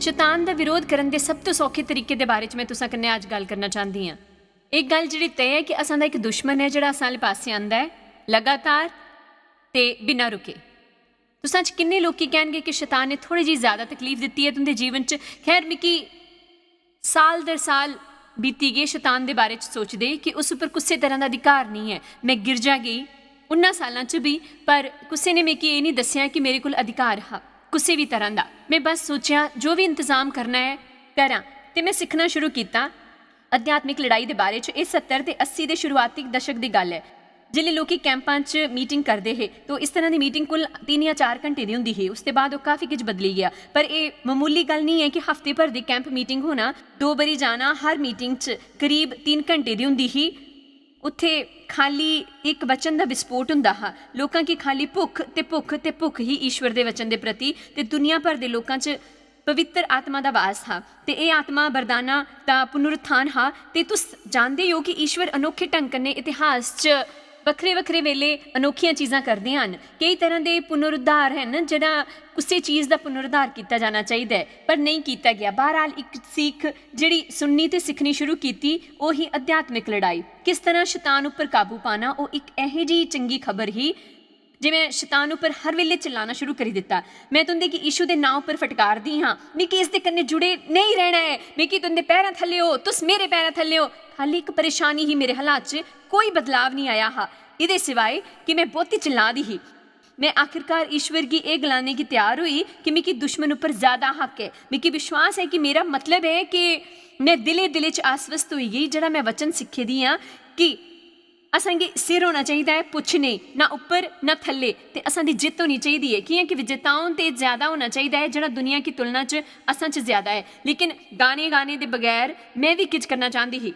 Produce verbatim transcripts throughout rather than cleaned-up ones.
शतान दा विरोध करन दे सब तों सौखे तरीके दे बारे च में तुसां कन्नै अज्ज गल्ल करना चांह्दी आं। इक गल्ल जेह्ड़ी तय ऐ कि असां दा इक दुश्मन ऐ जेह्ड़ा असां आह्ले पासै आंदा ऐ लगातार ते बिना रुके। तुसां च किन्ने लोकी कैह्नगे कि शतान ने थोह्ड़ी जेही ज्यादा तकलीफ दित्ती ऐ तुं'दे जीवन च? खैर, मिगी साल दर साल बीती गे शतान दे बारे च सोचदे कि उस उप्पर कुसै तरह दा अधिकार नेईं ऐ। में गिरजा गेई उन्ना सालां च बी, पर कुसै ने मिगी एह् निं दस्सेआ कि मेरे कोल अधिकार हा कुसै बी तरह दा। में बस सोचेआ, जो बी इंतजाम करना ऐ, करां। ते में सिक्खना शुरू कीता। आध्यात्मिक लड़ाई दे बारे च एह् सत्तर ते अस्सी दे शुरुआती दशक दी गल्ल ऐ, जिसलै लोकी कैंपां च मीटिंग करदे हे, तो इस तरह दी मीटिंग कुल तिन्न जां चार घंटे दी होंदी ही। उसदे बाद ओह् काफी किश बदली गेआ, पर एह् ममूली गल्ल निं ऐ कि हफ्ते भर दी कैंप मीटिंग होना, दो बारी जाना, हर मीटिंग च करीब तिन्न घंटे दी होंदी ही। उत्थै खाल्ली इक वचन दा विस्फोट होंदा हा। लोकां गी खाल्ली भुक्ख ते भुक्ख ते भुक्ख ही ईश्वर दे वचन दे प्रति, ते दुनिया भर दे लोकां च पवित्र आत्मा दा वास हा। ते एह् आत्मा वरदाना दा पुनरुत्थान हा। ते तुस जानदे ओ कि ईश्वर अनोखे ढंग कन्नै इतिहास च बक्खरे-बक्खरे वेले अनोखियां चीजां करदे हन। केई तरह दे पुनरुद्धार हन, जेह्ड़ा कुसै चीज दा पुनरुद्धार कीता जाना चाहिदा ऐ, पर नेईं कीता गेआ। बहरहाल, इक सीख जेह्ड़ी सुननी ते सिक्खनी शुरू कीती, ओह् ही आध्यात्मिक लड़ाई। किस तरह शतान उप्पर काबू पाना, ओह् इक एहो जेही चंगी खबर ही जे में शतान उप्पर हर वेले चिल्लाना शुरू करी दित्ता। में तुं'दे गी यीशु दे नांऽ उप्पर फटकारदी हां। मिगी इसदे कन्नै जुड़े नेईं रैह्ना ऐ। मिगी तुं'दे पैरां थल्ले ओ, तुस मेरे पैरां थल्ले ओ। खाल्ली इक परेशानी ही, मेरे हालात च कोई बदलाव निं आया हा, एह्दे सिवाए कि में बहुती चिल्ला दी ही। में आखिरकार ईश्वर गी एह् गलाने गी त्यार होई कि मिगी दुश्मन उप्पर ज्यादा हक ऐ। मिगी विश्वास ऐ कि मेरा मतलब ऐ कि में दिले दिले च आश्वस्त होई गेई, जेह्ड़ा में वचन सिक्खे दी आं कि असां गी सिर होना चाहिदा ऐ, पुच्छ नेईं, ना उप्पर ना थल्ले, ते असां दी जित्त होनी चाहिदी ऐ, कि'यां कि विजेताओं ते ज्यादा होना चाहिदा ऐ, जेह्ड़ा दुनिया की तुलना च असां च ज्यादा ऐ। लेकिन गाने गाने दे बगैर में बी किश करना चांह्दी ही।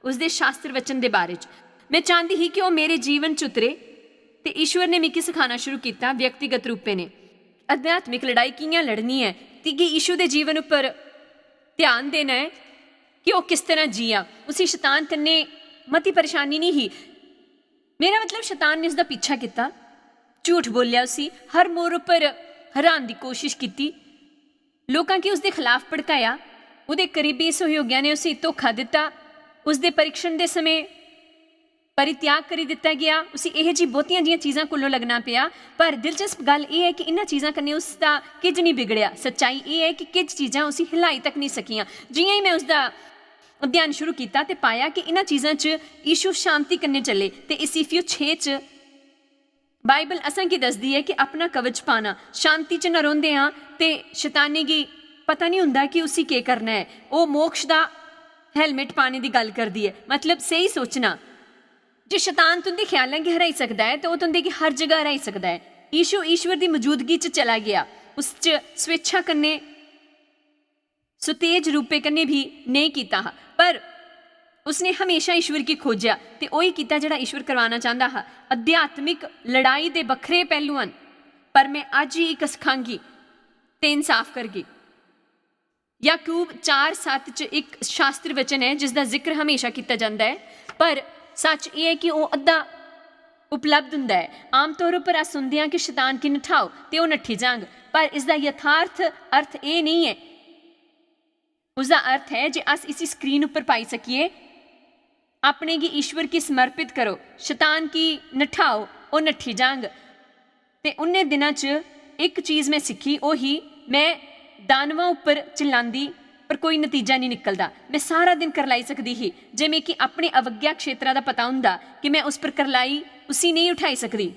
उसदे शास्त्र वचन दे बारे च में चांह्दी ही कि ओह् मेरे जीवन च उतरे, ते ईश्वर ने मिगी सखाना शुरू कीता व्यक्तिगत रूपे ने आध्यात्मिक लड़ाई कि'यां लड़नी ऐ, ते गी यीशु दे जीवन उप्पर ध्यान देना ऐ कि ओह् किस तरह जिया। उसी शतान कन्नै मती परेशानी निं ही। मेरा मतलब, शतान ने उसदा पीछा कीता, झूठ बोलेआ, उसी हर मोड़ उप्पर हरान दी कोशिश कीती। लोकां गी उसदे खलाफ भड़काया। ओह्दे करीबी सहयोगियां ने उसी धोखा दित्ता। उसदे परीक्षण दे समें परित्याग करी दित्ता गेआ। उसी एह् जी बहुतियां जियां चीजां कोलों लगना पेआ। पर दिलचस्प गल्ल एह् ऐ कि इन्हां चीजां कन्नै उसदा किज निं बिगड़ेआ। सच्चाई एह् ऐ कि किज चीजां उसी हिलाई तक निं सकियां। जियां ही में उसदा अध्ययन शुरू कीता ते पाया कि इन्हां चीजां च यीशु शांति कन्नै चले। ते इसीफियो छे च बाइबल असें गी दसदी ऐ कि अपना कवच पाना, शांति च न रौंह्दे आं ते शताने गी पता निं होंदा कि उसी केह् करना ऐ। ओह् मोक्ष दा हेलमेट पाने दी गल्ल करदी ऐ, मतलब स्हेई सोचना। जे शतान तुं'दे ख्यालें गी हराई सकदा ऐ, ते ओह् तुं'दे गी हर जगह हराई सकदा ऐ। यीशु ईश्वर दी मौजूदगी च चला गेआ, उस च स्वेच्छा कन्नै सुतेज रूपे कन्नै भी नेईं कीता हा, पर उसने हमेशा ईश्वर गी खोजेआ ते ओही कीता जेह्ड़ा ईश्वर करवाना चांह्दा हा। आध्यात्मिक लड़ाई दे बक्खरे पैह्लू हन, पर में अज्ज ही इक सखांगी ते इंसाफ करगी। याकूब चार सत्त च इक शास्त्र वचन ऐ जिसदा जिक्र हमेशा कीता जंदा ऐ, पर सच एह् ऐ कि ओह् अद्धा उपलब्ध होंदा ऐ। आमतौर उप्पर अस सुनदे आं कि शतान गी नठाओ ते ओह् नट्ठी जांग, पर इसदा यथार्थ अर्थ एह् नेईं ऐ। उसदा अर्थ ऐ जे अस इसी स्क्रीन उप्पर पाई सकिए, अपने गी ईश्वर गी समर्पित करो, शतान गी नठाओ, ओह् नट्ठी जांग। ते उन्ने दिनां च इक चीज में सिक्खी, ओह् ही, में दानवां उप्पर चिल्लांदी, पर कोई नतीजा निं निकलदा। में सारा दिन करलाई सकदी ही। जे मिगी अपने अवज्ञा क्षेत्रा दा पता होंदा कि में उस पर करलाई उसी नेईं उठाई सकदी,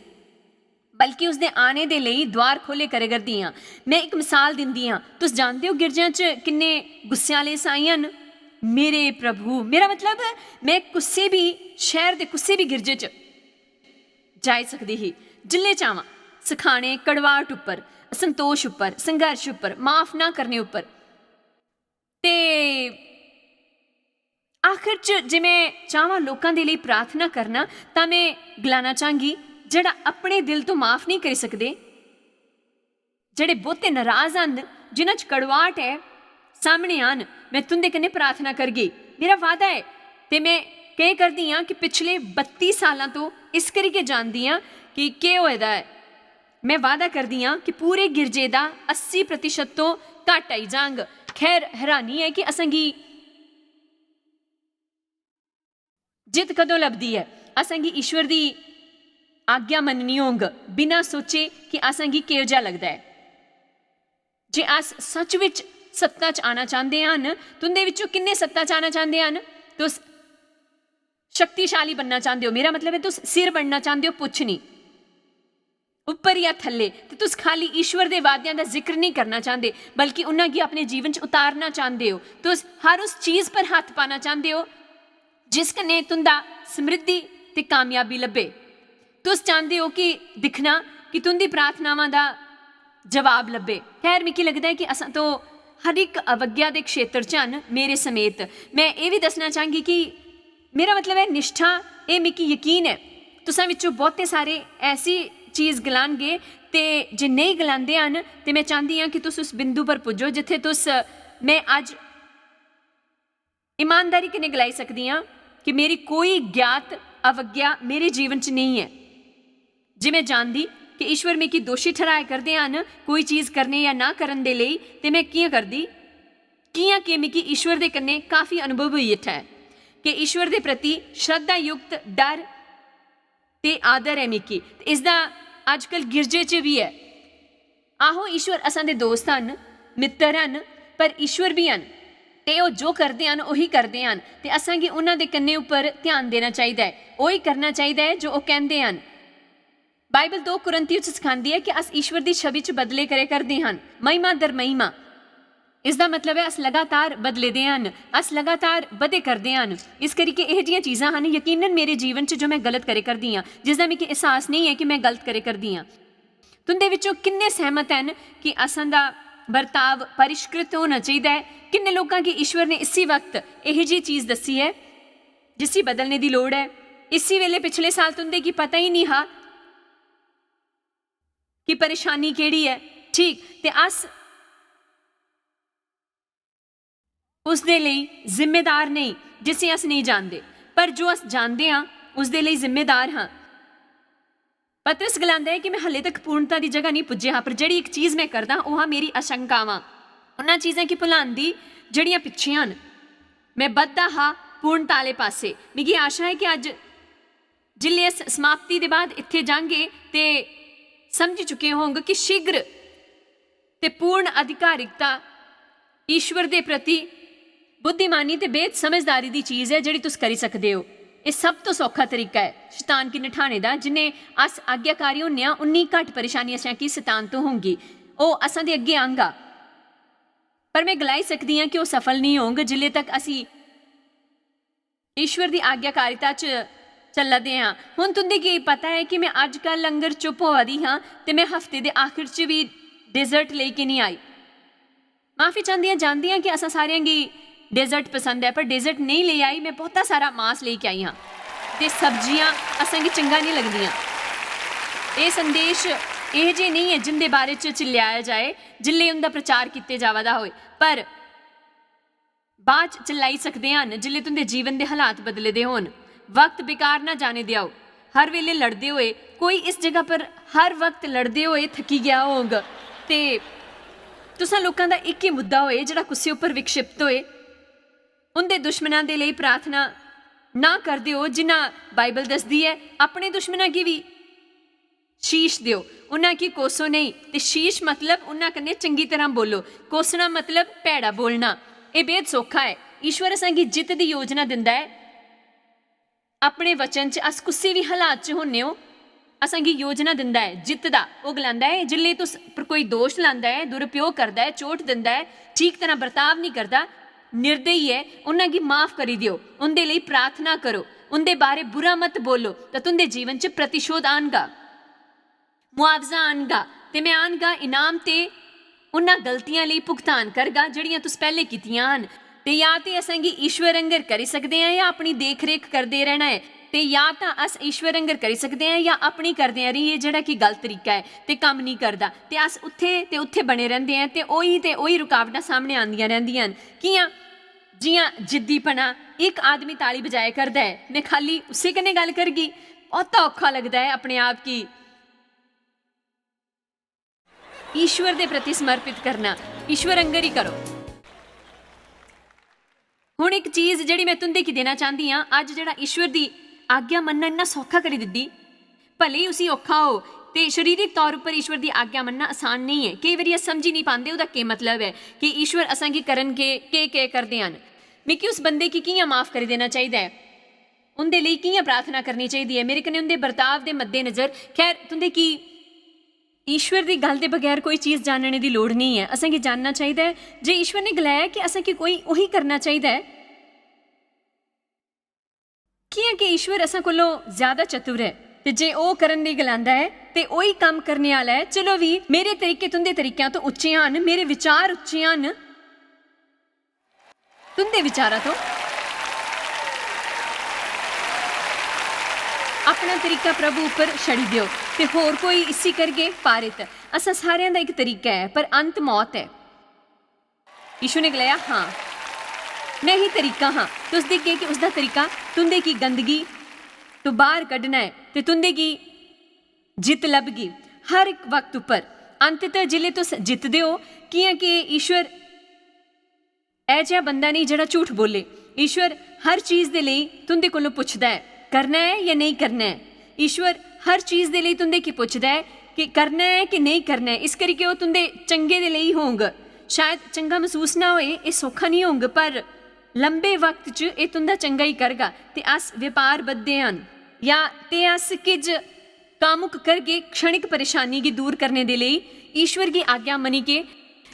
बल्कि उसदे आने दे लेई द्वार खोले करे करदी आं। में इक मिसाल दिंदी आं। तुस जानदे ओ गिरजां च किन्ने गुस्से आह्ले ईसाई हन? मेरे प्रभु, मेरा मतलब, में कुसै बी शैह्र दे कुसै बी गिरजे च जाई सकदी ही, जिल्ले चाह्वां, सखाने, कड़वाहट उप्पर, असंतोष उप्पर, संघर्ष उप्पर, माफ ना करने उप्पर। ते आखर च जे में चाह्वां लोकां दे लेई प्रार्थना करना, तां में गलाना चाह्गी, जेह्ड़ा अपने दिल तो माफ नेईं करी सकदे, जेह्ड़े बहुते नराज हन, जिन्हां च कड़वाहट ऐ, सामने आन, में तुं'दे कन्नै प्रार्थना करगी। मेरा वादा ऐ। ते में केह् करदी आं कि पिछले बत्ती सालां तो इस करी गै जानदी आं कि केह् होए दा ऐ। में वादा करदी आं कि पूरे गिरजे दा अस्सी प्रतिशत तो घट्ट आई जांग। खैर, हैरानी ऐ कि असेंगी जित कदों लभदी ऐ? असेंगी ईश्वर दी आज्ञा मन्ननी होंग, बिना सोचे कि असेंगी केहो जेहा लगदा ऐ। जे अस सच विच सत्ता च आना चांह्दे हन, तुंदे विचों किन्ने सत्ता च आना चांह्दे हन? तुस शक्तिशाली बनना चांह्दे ओ, मेरा मतलब ऐ, तुस सिर बनना चांह्दे ओ, पुच्छ निं, उप्पर जां थल्ले। ते तुस खाली ईश्वर दे वादेआं दा जिक्र निं करना चांह्दे, बल्कि उन्हां गी अपने जीवन च उतारना चांह्दे ओ। तुस हर उस चीज पर हत्थ पाना चांह्दे ओ जिस कन्नै तुंदा समृद्धि ते कामयाबी लब्भे। तुस चांह्दे ओ कि दिक्खना कि तुंदी प्रार्थनावां दा जवाब लब्भे। खैर, मिगी लगदा ऐ कि असां तो हर इक अवज्ञा दे क्षेत्र च हन, मेरे समेत। मैं एह् बी दस्सना चांह्गी कि मेरा मतलब ऐ निश्ठा, एह् मिगी यकीन ऐ तुसां विचों बहुते सारे ऐसी चीज गलानगे, ते जे नेईं गलांदे हन, ते मैं चांह्दी आं कि तुस उस बिंदु पर पुज्जो जित्थै तुस, मैं अज्ज ईमानदारी कन्नै गलाई सकदी आं कि मेरी कोई ज्ञात अवज्ञा मेरे जीवन च नेईं ऐ। जे मैं जानदी कि ईश्वर मिगी दोशी ठर्हाए करदे हन कोई चीज करने जां ना करन दे लेई, ते मैं कि'यां करदी? कि'यां के मिगी ईश्वर दे कन्नै काफी अनुभव होई इत्थै ऐ कि ईश्वर दे प्रति श्रद्धा युक्त डर ते आदर ऐ मिगी। ते इसदा अजकल गिरजे च बी ऐ। आहो, ईश्वर असां दे दोस्त हन, मित्तर हन, पर ईश्वर बी हन। ते ओह् जो करदे हन, ओही करदे हन। ते असां गी उन्हां दे कन्नै उप्पर ध्यान देना चाहिदा ऐ। ओही करना चाहिदा ऐ जो ओह् कैंह्दे हन। बाइबल दो कुरिन्थियों च सखांदी ऐ कि अस ईश्वर दी छवि च बदले करे करदे हन, महिमा दर महिमा। इसदा मतलब ऐ अस लगातार बदले दे हन, अस लगातार बधे करदे हन। इस करी के एह् जियां चीजां हन, यकीनन मेरे जीवन च जो मैं गलत करे करदी आं, जिसदा मिगी एहसास नेईं ऐ कि मैं गलत करे करदी आं। तुंदे विचों किन्ने सैह्मत हन कि असां दा बर्ताव परिष्कृत होना चाहिदा ऐ? किन्ने लोकां गी ईश्वर ने इसी वक्त एह् जी चीज दस्सी ऐ जिसी बदलने दी लोड़ ऐ? इसी वेले पिछले साल तुंदे गी पता ही नहीं हा कि परेशानी केह्ड़ी ऐ। ठीक, ते अस उसदे लेई जिम्मेदार नेईं जिसी अस नेईं जानदे, पर जो अस जानदे आं, उसदे लेई जिम्मेदार हां। पतरस गलांदा ऐ कि मैं हले तक पूर्णता दी जगह नेईं पुज्जे हा, पर जेह्ड़ी इक चीज मैं करदा, ओह् हा मेरी आशंकावां, उन्हां चीजें गी भुलान दी जेह्ड़ियां पिच्छें हन। मैं बधदा हा पूर्णता आह्ले पासे। मिगी आशा ऐ कि अज्ज जिसलै अस समाप्ति दे बाद इत्थै जांगे ते समझी चुके होंग कि शीघ्र ते पूर्ण अधिकारिकता ईश्वर दे प्रति बुद्धिमानी ते बेहद समझदारी दी चीज ऐ जेह्ड़ी तुस करी सकदे ओ। एह् सब तो सौखा तरीका ऐ शतान गी नठाने दा। जिन्ने अस आज्ञाकारी होन्ने आं, उन्नी घट्ट परेशानी असें गी शतान तो होंगी। ओह् असां दे अग्गें आंगा। पर मैं गलाई सकदी आं कि ओह् सफल नेईं होंग जिल्ले तक असी ईश्वर दी आज्ञाकारिता च चला दे आं। हुन तुंदे गी पता ऐ कि मैं अजकल लंगर चुप होआ दी हां ते मैं हफ्ते दे आखिर च बी डेजर्ट लेई की निं आई। माफी चांह्दी आं, जानदी आं कि असां सारेआं गी डेजर्ट पसंद ऐ, पर डेजर्ट नेईं लेई आई। मैं बहुता सारा मांस लेई के आई हां ते सब्जियां असें गी चंगा निं लगदियां। एह् संदेश एह् जे नेईं ऐ जिंदे बारे च चिल्लाया जाए जिल्ले उंदा प्रचार कीते जावा दा होए, पर बाद च चिल्लाई सकदे हन जिल्ले तुंदे जीवन दे हालात बदले दे होन। वक्त बेकार ना जाने देओ। हर वेले लड़दे होए, कोई इस जगह पर हर वक्त लड़दे होए थकी गया होग ते तुसां लोकां दा इक ही मुद्दा होए जेह्ड़ा कुसै उप्पर विक्षिप्त होए, उंदे दुश्मनां दे लेई प्रार्थना ना करदे हो, जिन्ना बाइबल दसदी ऐ, अपने दुश्मनां गी बी शीश देओ, उन्हां गी कोसो नेईं। ते शीश मतलब उन्हां कन्नै चंगी तरह बोलो। कोसना मतलब भैड़ा बोलना। एह् बेहद सौखा ऐ। ईश्वर असें गी जित्त दी योजना दिंदा ऐ। अपने वचन च अस कुसै बी हालात च होन्ने ओ, असें गी योजना दिंदा ऐ जित्त दा। ओह् गलांदा ऐ, जिसलै तुस पर कोई दोश लांदा ऐ, दुरुपयोग करदा ऐ, चोट दिंदा ऐ, ठीक तरह बर्ताव निं करदा, निर्दयी ऐ, उन्हां गी माफ करी देओ, उंदे लेई प्रार्थना करो, उंदे बारे बुरा मत बोलो, तां तुंदे जीवन च प्रतिशोध आनगा, मुआवजा आनगा, ते मैं आनगा इनाम ते उन्हां गलतियां लेई भुगतान करगा जेह्ड़ियां तुस पैह्ले कीतियां हन। ते या ते असें गी ईश्वर आंगर करी सकदे आं, या अपनी देख-रेख करदे रैह्ना ऐ। ते या तां अस ईश्वर आंगर करी सकदे आं, या अपनी करदे रेहियै, जेह्ड़ा कि गलत तरीका ऐ ते कम्म निं करदा। ते अस उत्थै ते उत्थै बने रैंह्दे आं, ते ओही ते ओही रुकावटां सामनै आंदियां रैंह्दियां न। कि'यां? जि'यां जिद्दीपना, इक आदमी ताली बजाया करदा ऐ, में खाल्ली उस्सै कन्नै गल्ल करगी। बहुता औखा लगदा ऐ अपने आप गी ईश्वर दे प्रति समर्पित करना। ईश्वर आंगर ही करो। हुन इक चीज जेह्ड़ी में तुं'दे गी देना चांह्दी आं, अज्ज जेह्ड़ा ईश्वर दी आज्ञा मन्नना इन्ना सौखा करी दित्ती, भले ही उसी औखा हो, ते शरीरक तौर उप्पर ईश्वर दी आज्ञा मन्नना आसान नेईं ऐ। केई बारी अस समझी निं पांदे ओह्दा केह् मतलब ऐ, कि ईश्वर असांगी करन केह्, केह्, केह् करदे हन। मिगी उस बंदे गी कि'यां माफ करी देना चाहिदा ऐ? उं'दे लेई कि'यां प्रार्थना करनी चाहिदी ऐ? मेरे कन्नै उं'दे बर्ताव दे मद्देनजर, खैर, तुं'दे गी ईश्वर दी गल्ल दे बगैर कोई चीज जानने दी लोड़ नेईं ऐ। असेंगी जानना चाहिदा ऐ जे ईश्वर ने गलाया ऐ कि असेंगी कोई ओही करना चाहिदा ऐ। कि'यां कि ईश्वर असें कोलों ज्यादा चतुर ऐ, ते जे ओह् करन दी गलांदा ऐ, ते ओही कम्म करने आह्ला ऐ। चलो भी, मेरे तरीके तुं'दे तरीकेआं तो उच्चे हन, मेरे विचार उच्चे हन तुं'दे विचारां तो। अपना तरीका प्रभु उप्पर छड़ी देओ, ते होर कोई इसी करगे पारित। असां सारेआं दा इक तरीका ऐ, पर अंत मौत ऐ। यीशु ने गलाया, "हां, में ही तरीका हां।" तुस दिखगे कि उसदा तरीका तुं'दे गी गंदगी तो बाहर कड्ढना ऐ ते तुं'दे गी जित्त लभगी हर इक वक्त उप्पर। अंततः जिसलै तुस जितदे ओ, कि'यां कि ईश्वर ऐ जेहा बंदा नेईं जेह्ड़ा झूठ बोले। ईश्वर हर चीज दे लेई तुं'दे कोलों पुछदा ऐ, "करना ऐ या नेईं करना ऐ?" ईश्वर हर चीज दे लेई तुं'दे गी पुछदा ऐ कि करना ऐ कि नेईं करना ऐ। इस करियै ओह् तुं'दे चंगे दे लेई होंग। शायद चंगा मसूस ना होए, एह् सौखा निं होंग, पर लंबे वक्त च एह् तुं'दा चंगा ही करगा। ते अस व्यापार बधदे हन, या ते अस किज कामुक करगे, क्षणिक परेशानी गी दूर करने दे लेई ईश्वर गी आज्ञा मनिगे।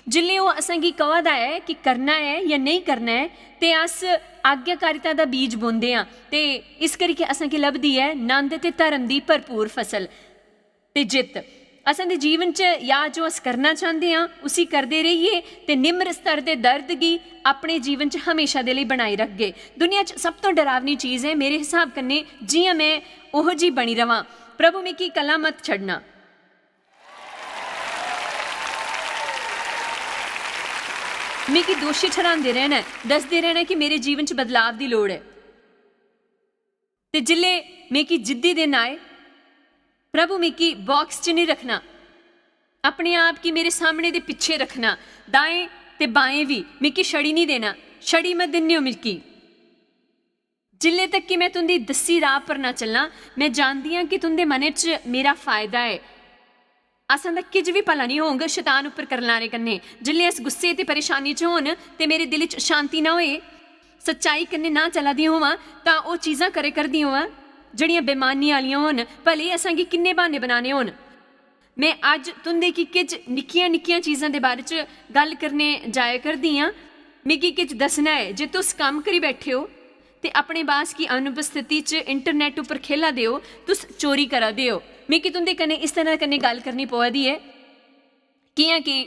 जिसलै ओह् असेंगी कहा दा ऐ कि करना ऐ या नेईं करना ऐ, ते अस आज्ञाकारिता दा बीज बोंदे आं, ते इस करियै असेंगी लभदी ऐ नंद ते धर्म दी भरपूर फसल ते जित्त। असें दे जीवन च या जो अस करना चांह्दे आं, उसी करदे रेहिए ते निम्र स्तर दे दर्द गी अपने जीवन च हमेशा दे लेई बनाई रखगे। दुनिया च सब तों डरावनी चीज ऐ, मेरे हिसाब कन्नै, जि'यां में ओहो जी बनी रवां। प्रभु, मिगी कल्ला मत छड्डना। मिगी दोशी ठर्हांदे रैह्ना ऐ, दसदे रैह्ना ऐ कि मेरे जीवन च बदलाव दी लोड़ ऐ। ते जिसलै मिगी जिद्दी दिन आए, प्रभु, मिगी बॉक्स च निं रखना, अपने आप गी मेरे सामने दे पिच्छे रखना, दाएं ते बाएं बी। मिगी छड़ी निं देना, छड़ी मत दिन्नेओ मिगी। जिसलै तक कि में तुं'दी दस्सी राह् पर ना चलां, में जानदी आं कि तुं'दे मनै च मेरा फायदा ऐ। असें दा किज बी भला निं होंग शैतान उप्पर करलाने कन्नै। जिसलै अस गुस्से ते परेशानी च होन ते मेरे दिल च शांति ना होए, सच्चाई कन्नै ना चला दी होवां, तां ओह् चीजां करे करदी होवां जेह्ड़ियां बेमानी आह्लियां होन, भले असेंगी किन्ने ब्हान्ने बनाने होन। में अज्ज तुं'दे गी किज निक्कियां-निक्कियां चीजां दे बारे च गल्ल करने जाया करदी आं। मिगी किज दस्सना ऐ जे तुस कम्म करी बैठे ओ ते अपने बास गी अनुपस्थिति च इंटरनेट उप्पर खेला दे ओ, तुस चोरी करा दे ओ। मिगी तुं'दे कन्नै इस तरह कन्नै गल्ल करनी पवा दी ऐ, कि'यां कि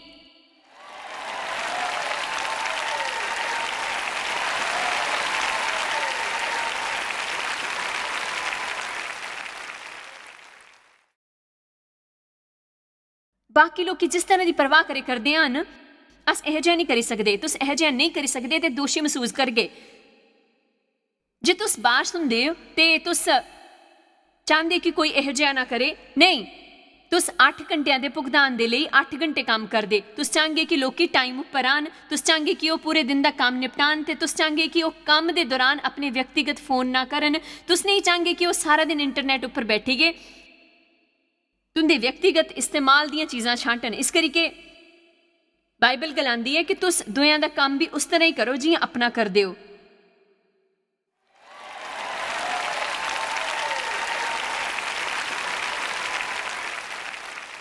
बाकी लोकी जिस तरह दी परवाह करे करदे हन, अस एहो जेहा नेईं करी सकदे। तुस एहो जेहा नेईं करी सकदे ते दोशी मसूस करगे। जे तुस बाहर सुनदे ओ ते तुस चांह्दे कि कोई एहो जेहा ना करे, नेईं। तुस अट्ठ घंटेआं दे भुगतान दे लेई अट्ठ घंटे कम्म करदे। तुस चांह्गे कि लोकी टाइम उप्पर आन, तुस चांह्गे कि ओह् पूरे दिन दा कम्म निपटान, ते तुस चांह्गे कि ओह् कम्म दे दौरान अपने व्यक्तिगत फोन ना करन। तुस नेईं चांह्गे कि ओह् सारा दिन इंटरनेट उप्पर बैठी गे तुं'दे व्यक्तिगत इस्तेमाल दियां चीजां छांटन। इस करियै बाइबल गलांदी ऐ कि तुस दूएआं दा कम्म बी उस तरह ही करो जि'यां अपना करदे ओ।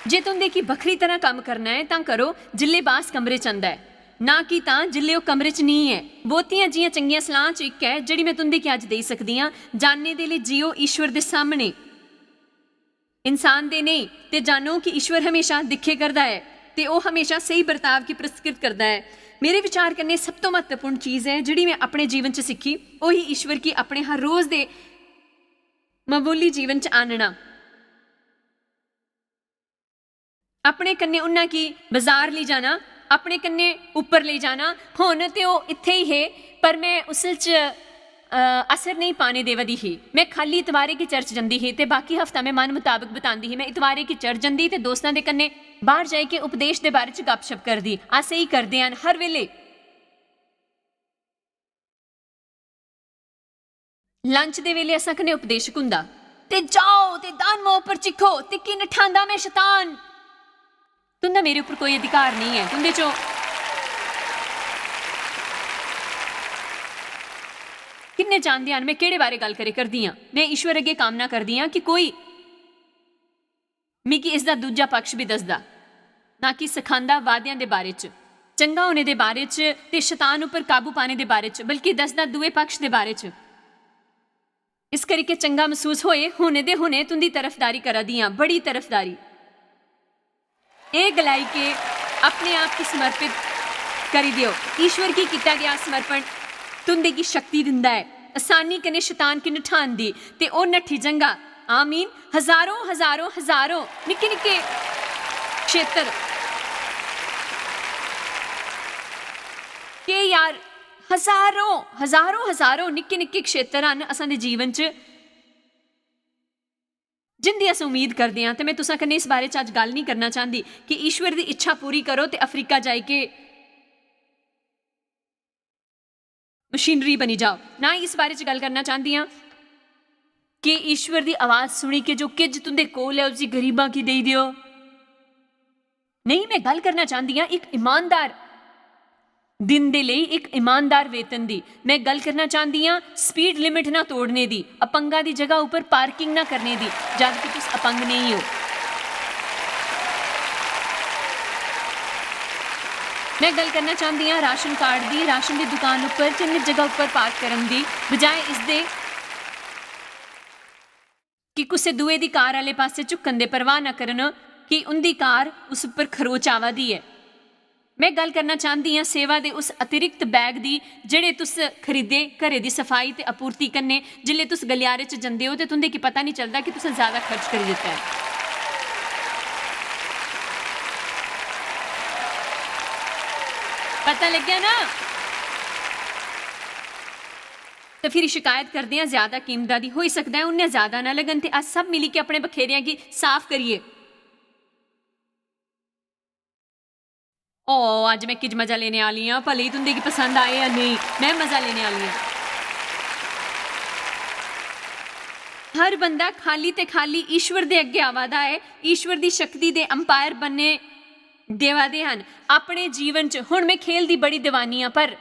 जे तुं'दे गी बक्खरी तरह कम्म करना ऐ, तां करो जिसलै बास कमरे च आंदा ऐ, ना कि तां जिसलै ओह् कमरे च नेईं ऐ। बहुतियां जि'यां चंगियां सलाहां च इक ऐ, जेह्ड़ी में तुं'दे गी अज्ज देई सकदी आं, जानने दे लेई जियो ईश्वर दे सामने, इंसान दे नेईं, ते जानो कि ईश्वर हमेशा दिक्खे करदा ऐ ते ओह् हमेशा स्हेई बर्ताव गी पुरस्कृत करदा ऐ। मेरे विचार कन्नै सब तों म्हत्तवपूर्ण चीज ऐ जेह्ड़ी में अपने जीवन च सिक्खी, ओह् ही ईश्वर गी अपने हर रोज दे मामूली जीवन च आह्नना। अपने कन्नै उन्ना गी बजार लेई जाना, अपने कन्नै उप्पर लेई जाना। हुन ते ओह् इत्थै ही हे, पर में उस च अ, असर नेईं पाने देवा दी ही। में खाल्ली इतवारे गी चर्च जंदी ही ते बाकी हफ्ता में मन मताबक बतांदी ही। में इतवारे गी चर्च जंदी ते दोस्तां दे कन्नै बाह्र जाइयै उपदेश दे बारे च गपशप करदी। अस एही करदे हन हर बेल्लै। लंच दे बेल्लै असां कन्नै उपदेशक हुंदा, "ते जाओ ते दानमा उप्पर चिक्खो ते किन ठांदा में शतान।" तुं'दा मेरे उप्पर कोई अधिकार नेईं ऐ। तुं'दे चो किन्ने जानदे हन में केह्ड़े बारे गल्ल करे करदी आं? में ईश्वर अग्गें कामना करदी आं कि कोई मिगी इसदा दूजा पक्ष बी दसदा, ना कि सखांदा वादेआं दे बारे च, चंगा होने दे बारे च ते शतान उप्पर काबू पाने दे बारे च, बल्कि दसदा दूए पक्ष दे बारे च। इस करिकै चंगा मसूस होए, हुने दे हुने तुं'दी तरफदारी करा दी आं, बड़ी तरफदारी। एह् गलाई के अपने आप गी समर्पित करी देओ। ईश्वर गी कीता गेआ समर्पण तुं'दे गी शक्ति दिंदा ऐ। आसानी कन्नै शतान गी नठान दी ते ओह् नट्ठी जंगा। आमीन। हजारों, हजारों, हजारों निक्के निक्के क्षेत्र। केह् यार, हजारों, हजारों, हजारों निक्के निक्के क्षेत्र हन असां दे जीवन च, जिंदी अस उम्मीद करदे आं। ते में तुसां कन्नै इस बारे च अज्ज गल्ल निं करना चांह्दी कि ईश्वर दी इच्छा पूरी करो ते अफ्रीका जाई के मशीनरी बनी जाओ। ना ही इस बारे च गल्ल करना चांह्दी आं कि ईश्वर दी आवाज सुनी के जो किज तुं'दे कोल ऐ, उसी गरीबां गी देई देओ। नेईं, में गल्ल करना चांह्दी आं इक ईमानदार दिन दे लेई इक ईमानदार वेतन दी। में गल्ल करना चांह्दी आं स्पीड लिमिट ना तोड़ने दी, अपंगा दी जगह उप्पर पार्किंग ना करने दी, जद कि तुस अपंग नेईं ओ। में गल्ल करना चांह्दी आं राशन कार्ड दी, राशन दी दुकान उप्पर चिन्हित जगह उप्पर पार्क करन दी, बजाए इसदे कि कुसै दुए दी कार आह्ले पासै झुकन दे परवाह ना करन कि उं'दी कार उस उप्पर खरोच आवा दी ऐ। में गल्ल करना चांह्दी आं सेवा दे उस अतिरिक्त बैग दी, जेह्ड़े तुस खरीदे घरै दी सफाई ते आपूर्ति कन्नै। जिसलै तुस गलियारे च जंदे ओ ते तुं'दे गी पता निं चलदा कि तुसें ज्यादा खर्च करी दित्ता ऐ। पता लग्गेआ ना? ते फिर शिकायत करदे आं ज्यादा कीमता दी। होई सकदा ऐ उन्ने ज्यादा ना लगन ते अस सब मिली के अपने बखेरियां गी साफ करिए। ओ, अज्ज में किज मजा लेने आह्ली आं, भले तुं'दे गी पसंद आए जां नेईं, में मजा लेने आह्ली आं। हर बंदा खाली ते खाली ईश्वर दे अग्गें आवा दा ऐ, ईश्वर दी शक्ति दे अंपायर बनने देवा दे हन अपने जीवन च। हुन में खेल दी बड़ी दीवानी आं, पर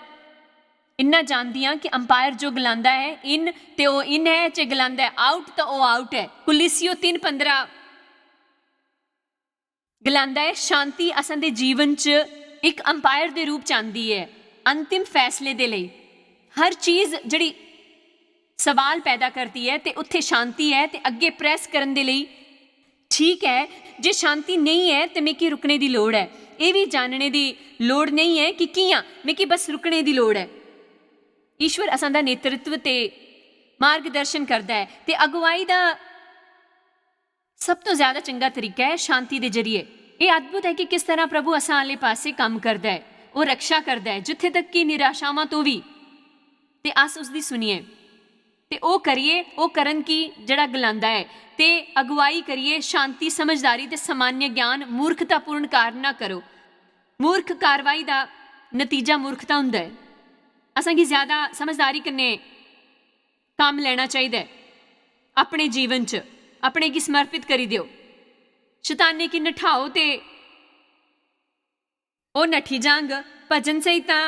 इन्ना जानदी आं कि अंपायर जो गलांदा ऐ इन, ते ओह् इन ऐ, जे गलांदा ऐ आउट, तां ओह् आउट ऐ। कुलिसियो तिन्न पंदरा गलांदा ऐ, शांति असां दे जीवन च इक अंपायर दे रूप च आंदी ऐ, अंतिम फैसले दे लेई। हर चीज जेह्ड़ी सवाल पैदा करदी ऐ ते उत्थै शांति ऐ ते अग्गें प्रैस करन दे लेई ठीक ऐ। जे शांति नेईं ऐ ते मिगी रुकने दी लोड़ ऐ। एह् बी जानने दी लोड़ नेईं ऐ कि कि'यां, मिगी बस रुकने दी लोड़ ऐ। ईश्वर असां दा नेतृत्व ते मार्गदर्शन करदा ऐ ते अगुवाई दा सब तो ज्यादा चंगा तरीका ऐ शांति दे जरिए। एह् अद्भुत ऐ कि किस तरह प्रभु असां आह्ले पासै कम्म करदा ऐ, ओह् रक्षा करदा ऐ, जित्थै तक कि निराशावां तो बी। ते अस उसदी सुनिए। ते ओह् करिए, ओह् करन कि जेह्ड़ा गलांदा ऐ, ते अगुवाई करिए शांति, समझदारी ते सामान्य ज्ञान, मूर्खतापूर्ण कार ना करो। मूर्ख कार्रवाई दा नतीजा मूर्खता हुंदा ऐ। असां गी ज्यादा समझदारी कन्नै कम्म लैना चाहिदा ऐ। अपने जीवन च अपने गी समर्पित करी देओ। शताने गी नठाओ ते ओह् नठी जांग। भजन संहिता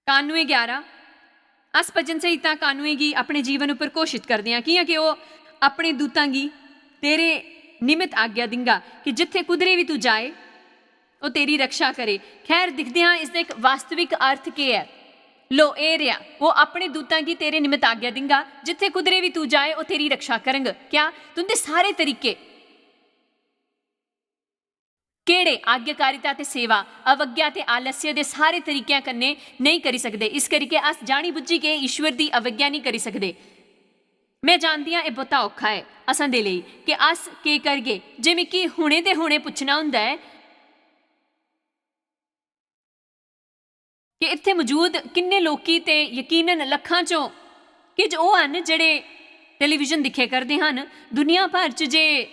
कानुए ग्यारा। अस भजन संहिता कानुए गी अपने जीवन उप्पर घोशित करदे आं, कि'यां कि ओह् अपने दूतां गी तेरे निमित्त आज्ञा दिंगा कि जित्थै कुदरे बी तू जाए, ओह् तेरी रक्षा करे। खैर, दिखदे आं इसदा इक वास्तविक अर्थ केह् ऐ। लो, एह् रेहा, ओह् अपने दूतां गी तेरे निमित्त आज्ञा दिंगा, जित्थै कुदरे बी तू जाए, ओह् तेरी रक्षा करंग। क्या तुं'दे सारे तरीके केह्ड़े आज्ञाकारिता ते सेवा, अवज्ञा ते आलस्य दे सारे तरीकेआं कन्नै नेईं करी सकदे। इस करियै अस जानी बुज्झी गै ईश्वर दी अवज्ञा नेईं करी सकदे। में जानदी आं एह् बौह्ता औखा ऐ असां दे लेई कि अस केह् करगे। जे मिगी हुने दे हुने पुच्छना होंदा ऐ कि इत्थै मौजूद किन्ने लोकी ते यकीनन लक्खां चों किश ओह् हन जेह्ड़े टेलीविजन दिक्खे करदे हन। दुनिया भर च जे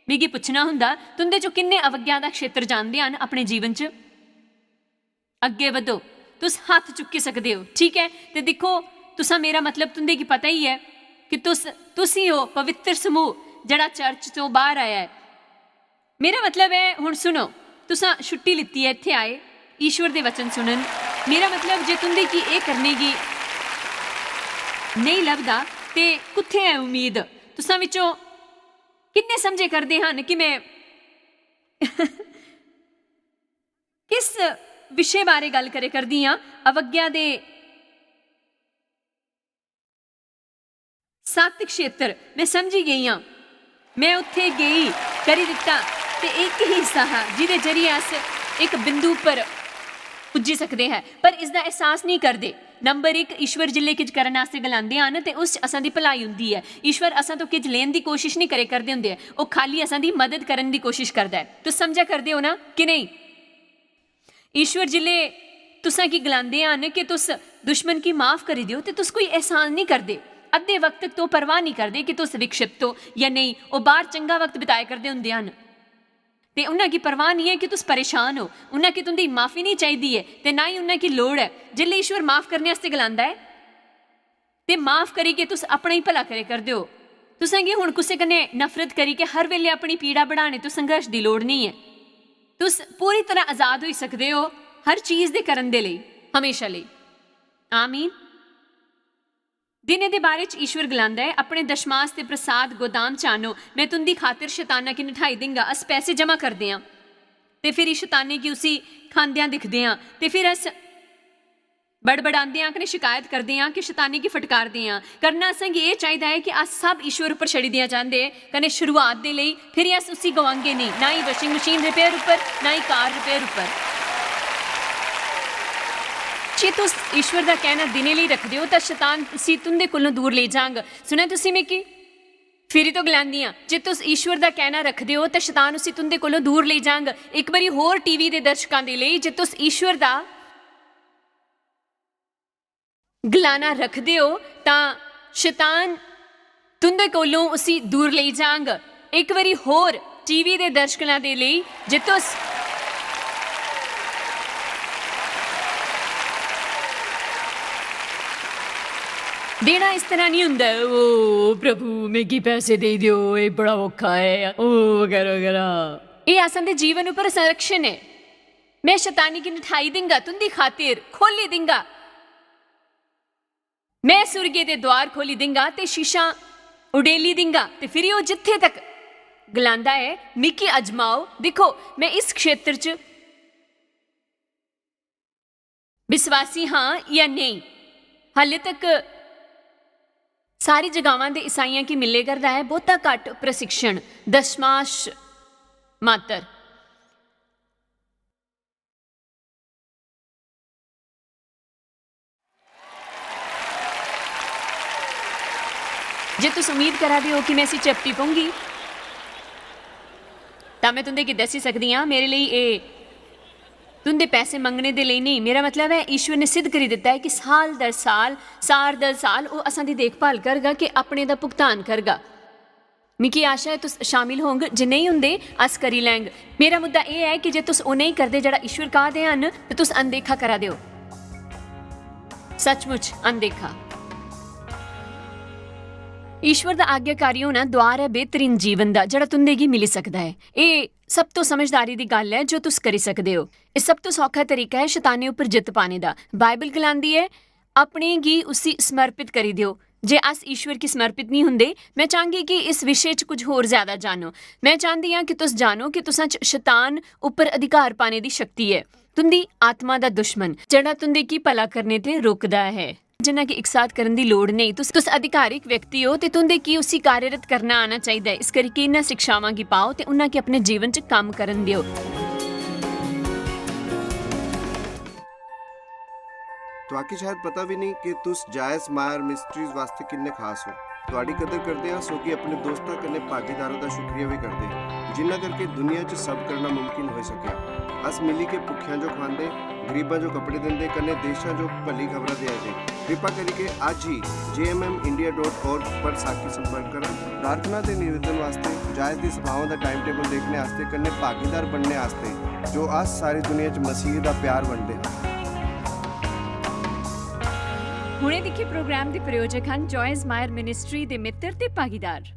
मिगी पुच्छना होंदा, तुं'दे चों किन्ने अवज्ञा दा क्षेत्र जानदे हन अपने जीवन च? अग्गें बधो, तुस हत्थ चुक्की सकदे ओ, ठीक ऐ? ते दिक्खो, तुसां, मेरा मतलब तुं'दे गी पता ही ऐ कि तुस, तुस ही ओ पवित्र समूह जेह्ड़ा चर्च चों बाह्र आया ऐ। मेरा मतलब ऐ, हुन सुनो, तुसां छुट्टी लित्ती ऐ, इत्थै आए, ईश्वर दे वचन सुनन। मेरा मतलब, जे तुं'दे गी एह् करने गी नेईं लभदा, ते कुत्थै ऐ उम्मीद? तुसां विचों किन्ने समझे करदे हन कि में किस विशे बारे गल्ल करे करदी आं? अवज्ञा दे सत्त क्षेत्र। में समझी गेई आं। में उत्थै गेई, करी दित्ता, ते इक ही हिस्सा हा जिदे जरिए अस इक बिंदु पर पुज्जी सकदे हैं, पर इसदा एहसास नेईं करदे। नंबर इक, ईश्वर जिल्ले किश करन आस्तै गलांदे हन ते उस च असां दी भलाई हुंदी ऐ। ईश्वर असां तो किश लेन दी कोशिश नेईं करे करदे हुंदे ऐ, ओह् खाली असां दी मदद करन दी कोशिश करदा ऐ। तुस समझा करदे ओ ना कि नेईं? ईश्वर जिल्ले तुसां गी गलांदे हन कि तुस दुश्मन गी माफ करी देओ, ते तुस कोई एहसान नेईं करदे। अद्धे वक्त तो परवाह नेईं करदे कि तुस विक्षिप्त हो या नेईं। ओह् बाहर चंगा वक्त बिताए करदे हुंदे हन, ते उन्हां गी परवाह नेईं ऐ कि तुस परेशान हो। उन्हां गी तुंदी माफी नेईं चाहिदी ऐ, ते ना ही उन्हां गी लोड़ ऐ। जिल्ले ईश्वर माफ करने आस्तै गलांदा ऐ, ते माफ करियै तुस अपना ही भला करे करदे ओ। तुसें गी हुन कुसै कन्नै नफरत करियै हर वेले अपनी पीड़ा बढ़ाने तो संघर्ष दी लोड़ नेईं ऐ। तुस पूरी तरह आजाद होई सकदे ओ हर चीज दे करन दे लेई, हमेशा लेई। आमीन। दिनै दे बारे च ईश्वर गलांदा ऐ, "अपने दशमास ते प्रसाद गोदाम च आनो, में तुंदी खातिर शताना गी नठाई देंगा।" अस पैसे जमा करदे आं ते फिर शताने गी उसी खांदेआं दिखदे आं, ते फिर अस बड़बड़ांदे आं कन्नै शिकायत करदे आं कि शतानी गी फटकारदे आं। करना असें गी एह् चाहिदा ऐ कि अस सब ईश्वर उप्पर छड़ी देआ चांह्दे, कन्नै शुरुआत दे लेई, फिर अस उसी गवांगे नेईं, ना ही वाशिंग मशीन रिपेयर उप्पर, ना ही कार रिपेयर उप्पर। जे तुस ईश्वर दा कहना दिनै लेई रखदे ओ, तां शतान उसी तुं'दे कोलों दूर लेई जांग। सुनेआ तुसी मिगी? फिरी तो गलांदी आं, जे तुस ईश्वर दा कहना रखदे ओ, तां शतान उसी तुं'दे कोलों दूर लेई जांग। इक बारी होर टीवी दे दर्शकां दे लेई, जे तुस ईश्वर दा गलाना रखदे ओ, तां शतान तुं'दे कोलों उसी दूर लेई जांग। इक बारी होर टीवी दे दर्शकां दे लेई, जे तुस देना इस तरह नहीं होंदा ऐ, "ओ प्रभु, मिगी पैसे देई देओ, एह् बड़ा औखा ऐ," ओ बगैरा बगैरा। एह् असां दे जीवन उप्पर संरक्षण ऐ। "में शतानी गी नठाई दिंगा तुं'दी खातिर, खोह्ल्ली दिंगा। में सुरगे दे द्वार खोह्ल्ली दिंगा ते शीशां उडेली दिंगा।" ते फिरी ओह् जित्थै तक गलांदा ऐ, "मिगी अजमाओ, दिक्खो, में इस क्षेत्र च विश्वासी हां या नेईं।" हाले तक सारी जगावां दे ईसाइयां गी मिले करदा ऐ बहुता घट्ट प्रशिक्षण, दशमांश मात्र। जे तुस उम्मीद करा दे ओ कि में इसी चपटी पौंगी, तां में तुं'दे गी दस्सी सकदी आं, मेरे लेई एह् तुं'दे पैसे मंगने दे लेई नेईं। मेरा मतलब ऐ, ईश्वर ने सिद्ध करी दित्ता ऐ कि साल दर साल, साल दर साल ओह् असां दी देखभाल करगा, कि अपने दा भुगतान करगा। मिगी आशा ऐ तुस शामिल होंग, जे नेईं होंदे, अस करी लैंग। मेरा मुद्दा एह् ऐ कि जे तुस ओह् नेईं करदे जेह्ड़ा ईश्वर कहा दे हन, ते तुस अनदेखा करा दे ओ। सचमुच अनदेखा। ईश्वर दा आज्ञाकारी होना द्वार ऐ बेहतरीन जीवन दा, जेह्ड़ा तुं'दे गी मिली सकदा ऐ। एह् सब तो समझदारी दी गल्ल ऐ जो तुस करी सकदे ओ। एह् सब तो सौखा तरीका ऐ शताने उप्पर जित्त पाने दा। बाइबल गलांदी ऐ, "अपने गी उसी समर्पित करी देओ।" जे अस ईश्वर गी समर्पित नेईं हुंदे, में चांह्गी कि इस विशे च कुछ होर ज्यादा जानो। में चांह्दी आं कि तुस जानो कि तुसां च शतान उप्पर अधिकार पाने दी शक्ति ऐ। तुं'दी आत्मा दा दुश्मन, जेह्ड़ा तुं'दे गी भला करने ते रोकदा ऐ। जिन्ना कि इक साथ करन दी लोड़ नेईं। तुस, तुस अधिकारिक व्यक्ति ओ ते तुं'दे गी उसी कार्यरत करना आना चाहिदा ऐ। इस करियै इन्हां शिक्षावां गी पाओ ते उन्हां गी अपने जीवन च कम्म करन देओ। तुआकी शायद पता भी नहीं कि तुस जायस मायर मिस्ट्रीज वास्ते किन्ने खास हो। तुआडी कदर करदे आं, सो कि अपने दोस्तां कन्नै भागीदारां दा शुक्रिया भी करदे, जिन्ना करके दुनिया च सब करना मुमकिन होई सकेआ। अस मिली के भुक्खेआं जो खवांदे, गरीबां जो कपड़े दिंदे, कन्नै देशां जो भली खबरां देआ दे। कृपा करियै अज्ज ही जे एम एम इंडिया डॉट ऑर्ग पर साखी संपर्क करो। प्रार्थना ते निवेदन वास्तै, जायज दी सभावां दा टाइम टेबल देखने आस्तै, कन्नै भागीदार बनने आस्तै, जो अस सारी दुनिया च मसीह दा प्यार बंडदे हां। हुणे दिक्खे प्रोग्राम दे प्रायोजक हन जॉयज मायर मिनिस्ट्री दे मित्र ते भागीदार।